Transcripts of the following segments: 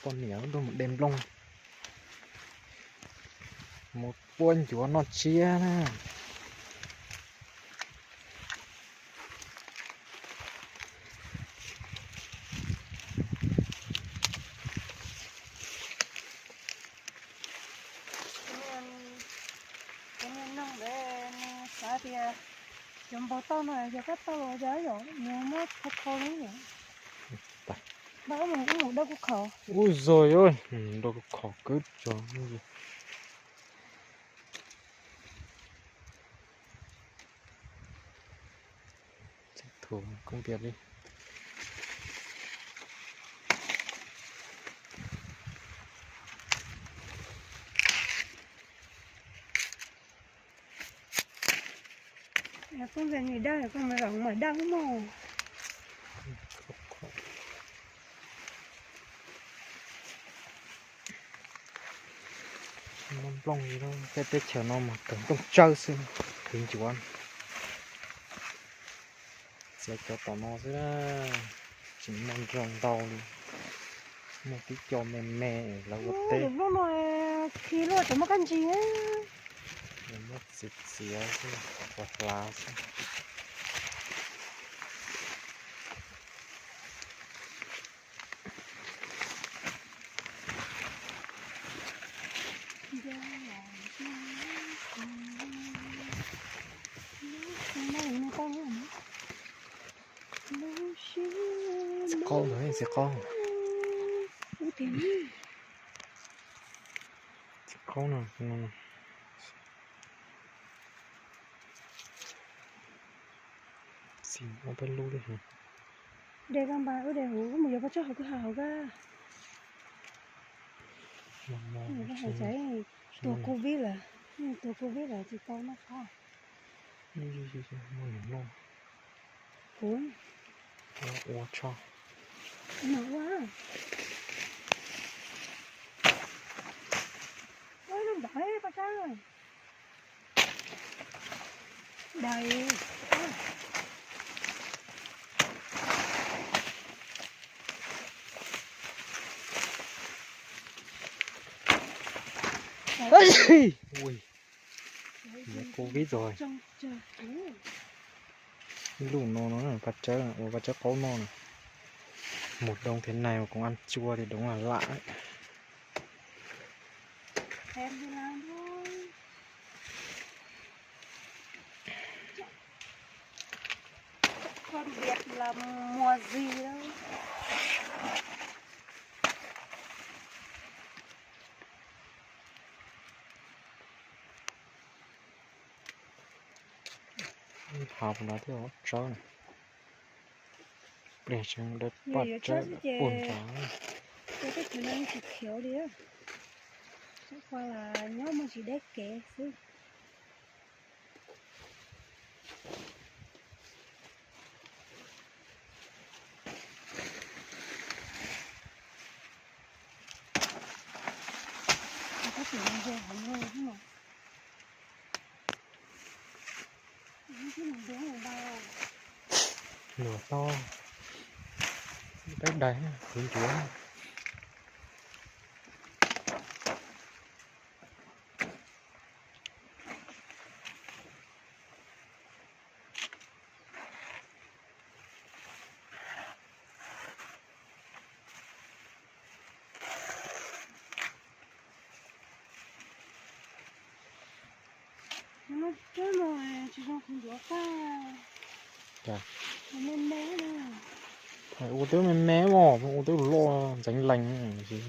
Poj niam lub ntuj mus de nplooj, mus puab ncuav noj tsiab na. Cov niag noog ntawd nws xav tias cov npau taub no yog kab taub los cas yom, nws muab khau khau li yom. Npaj wb mus, wb mus dab kuj khov. Ub zog, dab kuj khov kawg tso. Thuam koob tiag li. Koj ntxhais nws daj, koj mas zaum mas daj mog. Muaj nplooj li, tej teb chaws no mas kawg nplooj tsawb xwb, khwv ncuav. Txiav cov tom no xwb, tsis muaj nrog ntau li. Muaj tib co me me lawv ua teb. Lub no khi luaj tseem muaj kab ntsig. Muab txiav txiav xwb, ua hlav xwb. Txiv qaub ntawd, txiv qaub. Txiv qaub no. Xim ua peb lub li. De koj npaj wb de huv, wb mus yuav paj tsawb hauv kwj ha hauv kab. Tuag covid lawm, tuag covid lawm tsis tau noj qab. Kuv ua tso. Ua ib lub ntawd paj tsawb. Ui, covid rồi. Ib lub no no, paj tsawb, ua paj tsawb qaub noj na. Mùa đông thế này mà còn ăn chua thì đúng là lạ đấy. Phân biệt là mùa gì đâu. Hauv no thiab tsawb na. Pliag tseem dawb paj tsawb puag nrad. Teb chaws no tsis khiav li, tsuas qua las nyob muaj tsis deb kev xwb. Luag tau peb daig, kuv ncuav. Ua twb me me mos, ua twb loj ntxeev lees.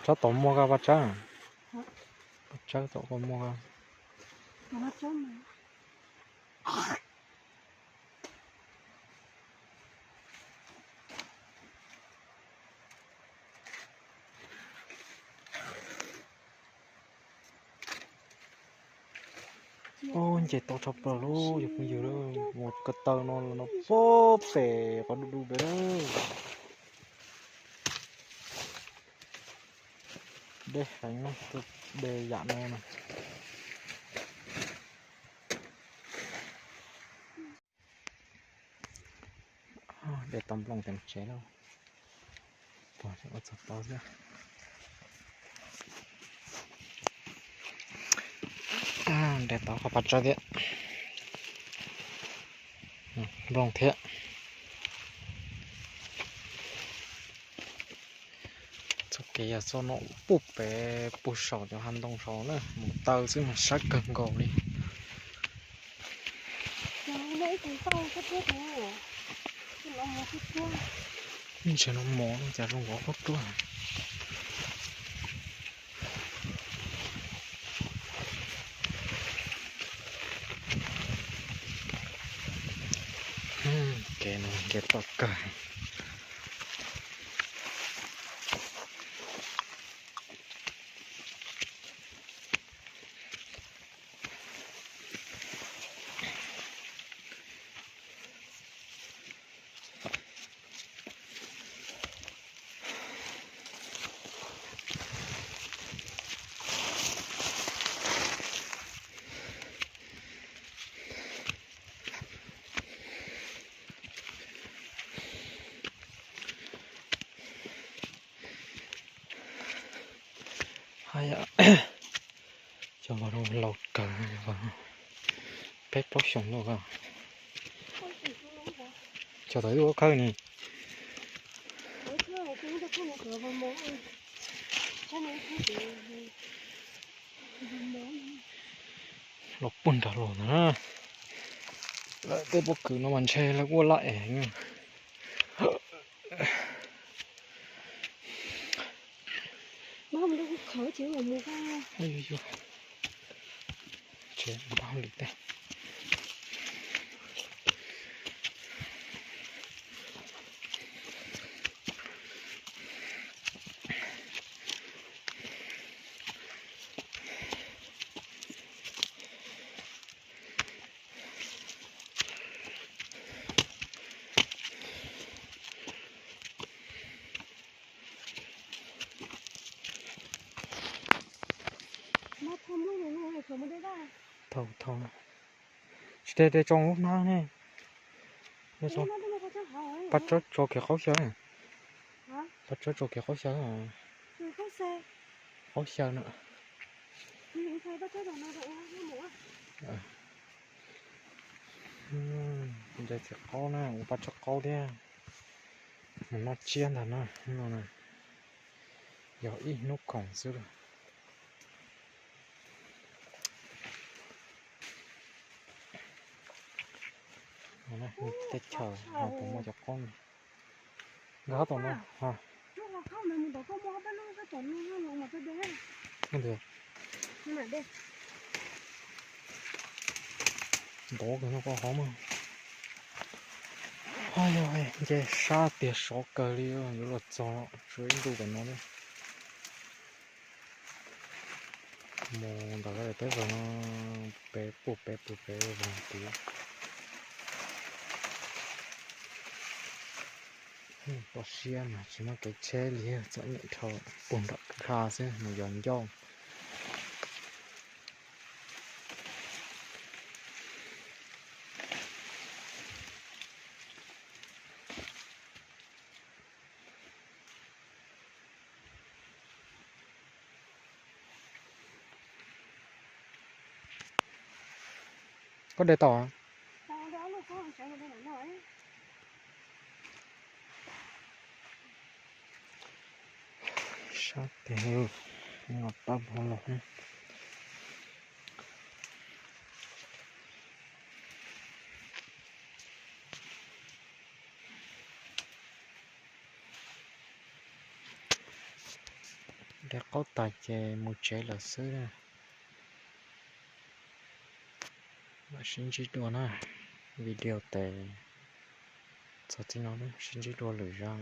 Tsob tom muag ko Paj Tsawb, Paj Tsawb tom ko muag ko. Ub, nce tau tshaj plaws lub cov phooj ywg, mus ko taw no no puag pem qhov du du pem lawm. Dej heev, tuaj de yam no na. De tau nplooj tes tsev lauj. Ua txog tau thiab. De tau qhov paj tsawb thiab. Nplooj thiab. Txoj kev yog txoj no puag pem puag saum cov hav ntoo saud na, mus taw xwb mas sab kawg nkaus li. Ntshe no mos no cas zoo nkaus qab ruaj. Kev no nce toj kawg. Hais yam, cov vag no laus kawg, peb plaub xyoos no. Cov thaum ub khawb ni. Los puag nrag los ntag na. Lawv tej pob kws no mas ntshe lawv ua laj es. Thau thau. Tsis de, de tso lub hnab ne. Paj tsawb tso kiag qaub xyaw. Paj tsawb tso kiag qaub xyaw. Qaub xyaw na. Nce txiv qaub na, ua paj tsawb qaub thiab. Mus noj tsiab ntag na, no na. Yog ib hnub khoom xwb. Teb chaws no puas muaj cov qaub no? Nkag tom no. Ntov kawg no koj qhov mas. Nce sab tiag sov kawg li, yuav luag txog tshuav ib ntu tom no ne. Mus ntawm lawv teb zog no, pem puag pem puag pem zog tid. Toj siab mas tsis muaj kev tsheb li, txom nyem dhau, puag nram kwj ha xwb mus yos ncauj. Koj de tau? Sab tiag, no tab hov los. De qaub tas ces mus tsev lawm xwb. Mam sib ntsib dua na, video tes txog txij no, sib ntsib dua lwm zaj.